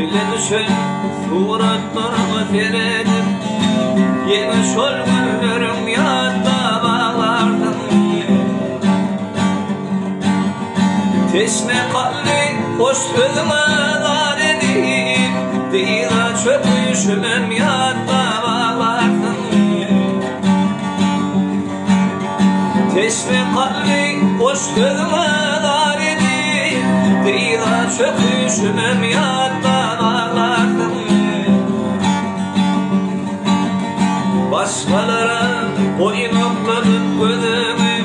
Bile düşen suratlaryňa seredip, Ýene şol günleriň ýatda baglarsyň. Teşne kalby hoş sözüňe zar edip, Dyza çöküşimem ýatda baglarsyň. Teşne kalby hoş sözüňe zar edip, Dyza çöküşimem ýatda baglarsyň. Başgalara boýun okladyp gözüňi,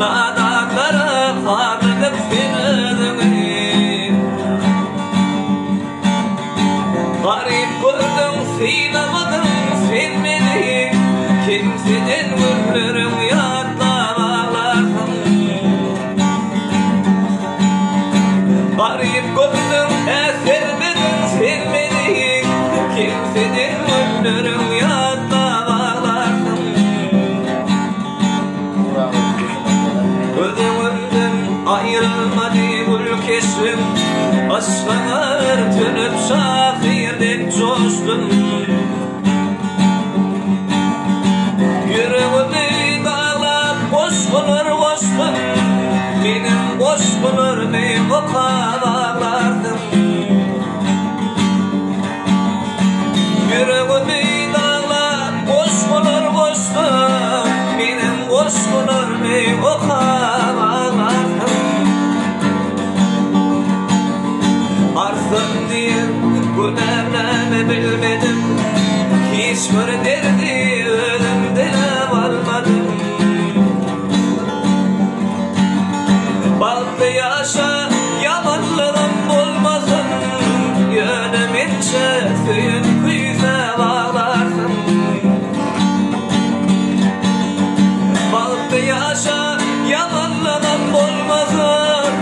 Nadanlara harladyp sen özüňi. Garyp gördüň, sylamadyň sen meni, Kimseden günleriň ýatlap aglarsyň. Garyp gördüň, äsgermediň sen meni, Kimseden günleriň ýatlap aglarsyň. Göz öňümden aýrylmady gül keşbiň, Yşgyňa örtenip şahyr dek joşdum. Ýüregimi daglap goşgular goşdum, Meniň goşgularymy okap aglarsyň. Ýüregimi daglap goşgular goşdum, Meniň goşgularymy okap aglarsyň. Arslan diýen günäm näme bilmedim, Hiç bir derdi özüm diläp almadym. Bagtly ýaşa ýamanlygym bolmasyn, Ýöne mençe söýen küýsä baglarsyn. Bagtly ýaşa ýamanlygym bolmasyn,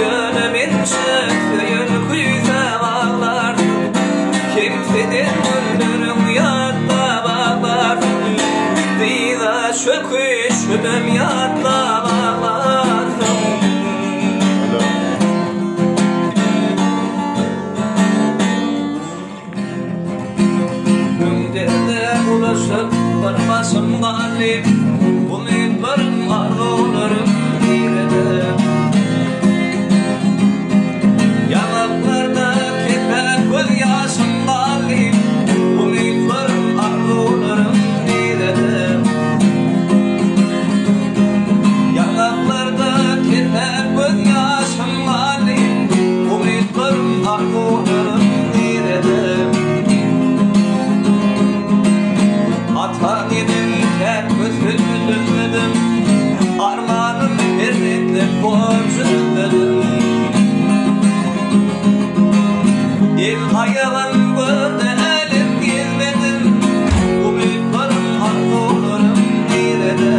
Ýöne mençe söýen küýsä baglarsyn. Kemseden günleriň ýatla baglarsyn, Dyza çöküşimem ýatla baglarsyn. Müň derde ulaşyp bir başym galdy, Umytlarym, arzuwlarym nirede? Ýaňaklarda kepäp göz ýaşym galdy, Umytlarym, arzuwlarym nirede? Ýaňaklarda kepäp göz ýaşym galdy, Umytlarym, arzuwlarym nirede? Ata neneň kätme sözüni düzmedim, Armanym perzentle borjy üzmedim. El aýagym görde älem gezmedim, Umytlarym, arzuwlarym nirede?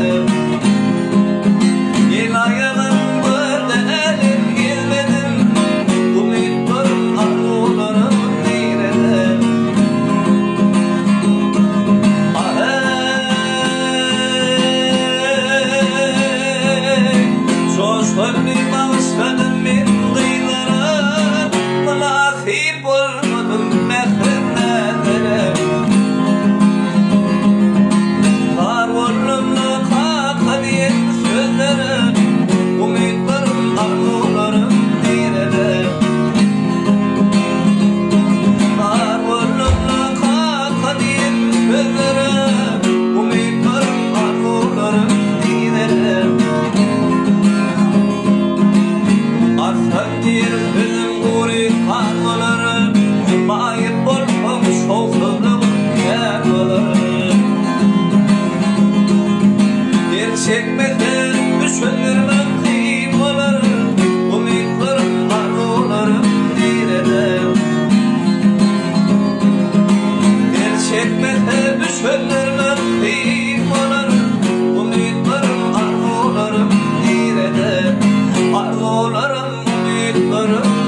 El aýagym görde älem gezmedim, Umytlarym, arzuwlarym nirede? Aheý, joşgunly bagyşladym men gyzlara, Mynasyp bolmadym mährem näzlere. Zar boldum-da kaka diýen sözlere, Umytlarym, arzuwlarym nirede? Zar boldum-da kaka diýen sözlere, Umytlarym, arzuwlarym nirede? Arslan diýr sözüm gury san bolar, Maýyp bolsaň şowsuzlygym kän bolar. Dert çekmese düşündirmek kyn bolar, Umytlarym, arzuwlarym nirede? Dert çekmese düşündirmek kyn bolar, Umytlarym, arzuwlarym nirede? Arzuwlarym, umytlarym.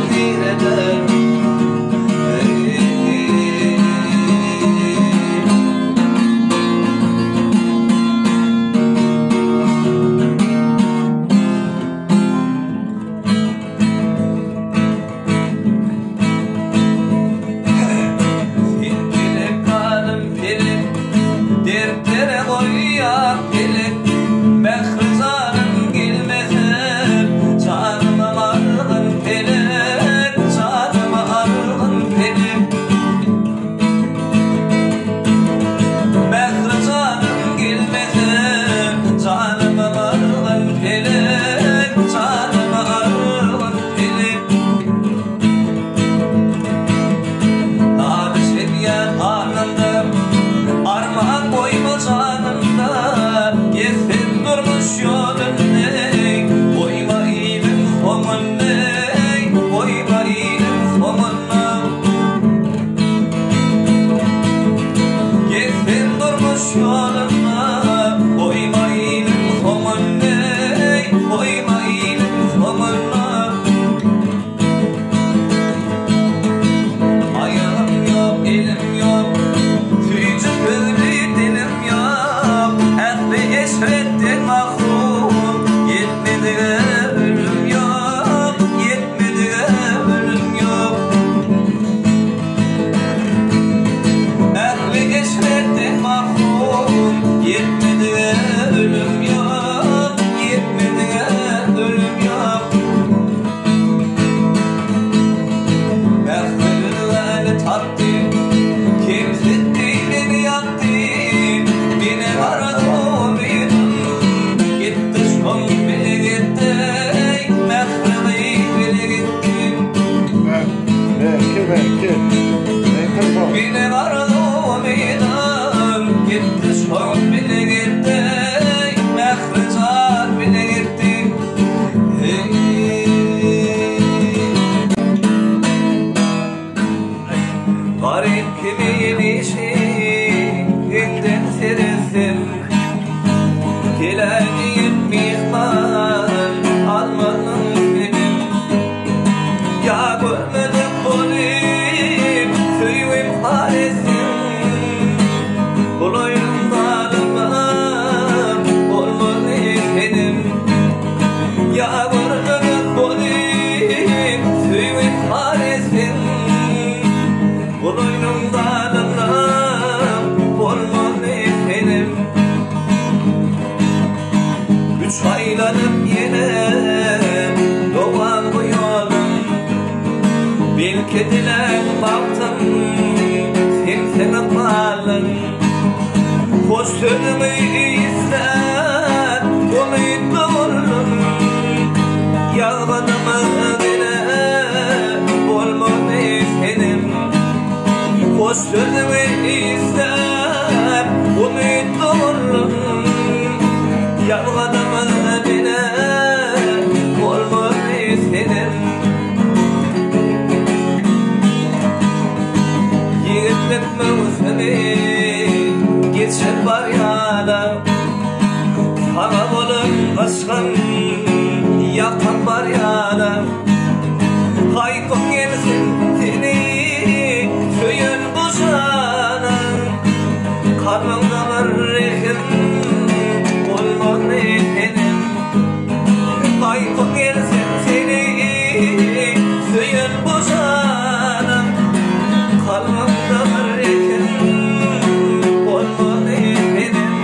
Belki diläň bagtym sensiň ykbalyň. Hoş sözüňi isläp umytly boldum. Ýazgydyma bile bolmady senem. Hoş sözüňi isläp umytly boldum. Ýazgydyma bile bolmady senem. Ýigitlik möwsümi geçip barýada, Saňa bolan yşgym ýakyp barýada. Haýpym gelsin seni söýen bu jana, Kalbyňda bir rehim bolmady senem. Haýpym gelsin seni söýen bu jana, Kalbymda bir rehim bolmady senem.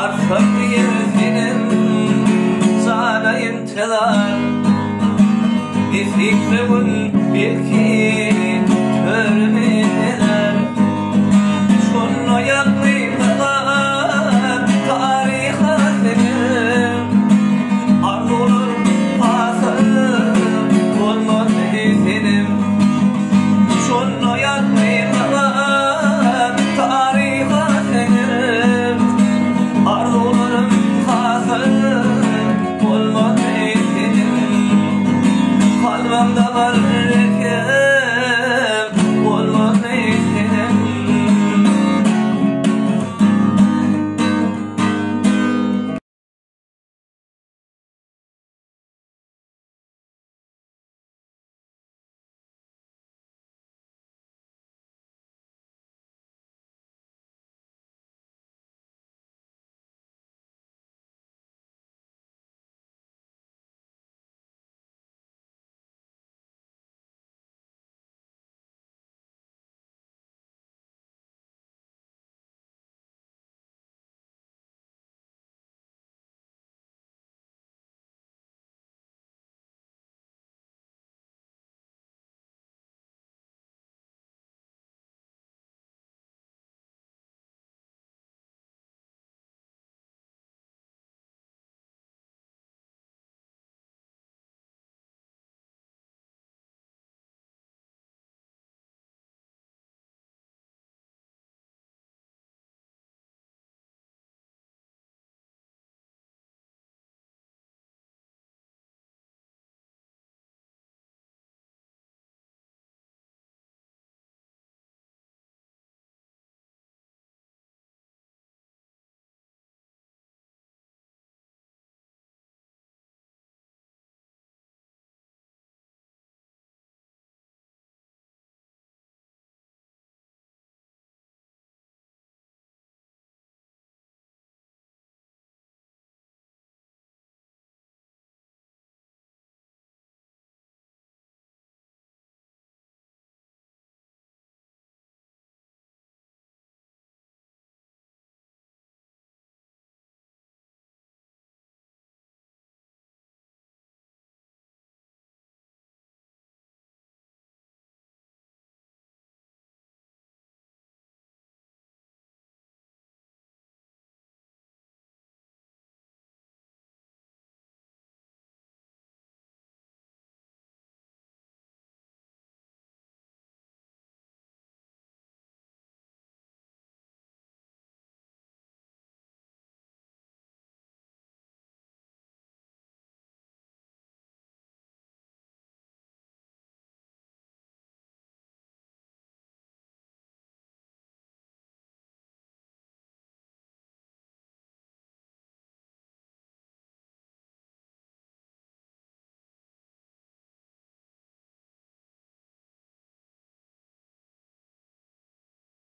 Arsam diýer senem jana intizar, Nesipli gün belki.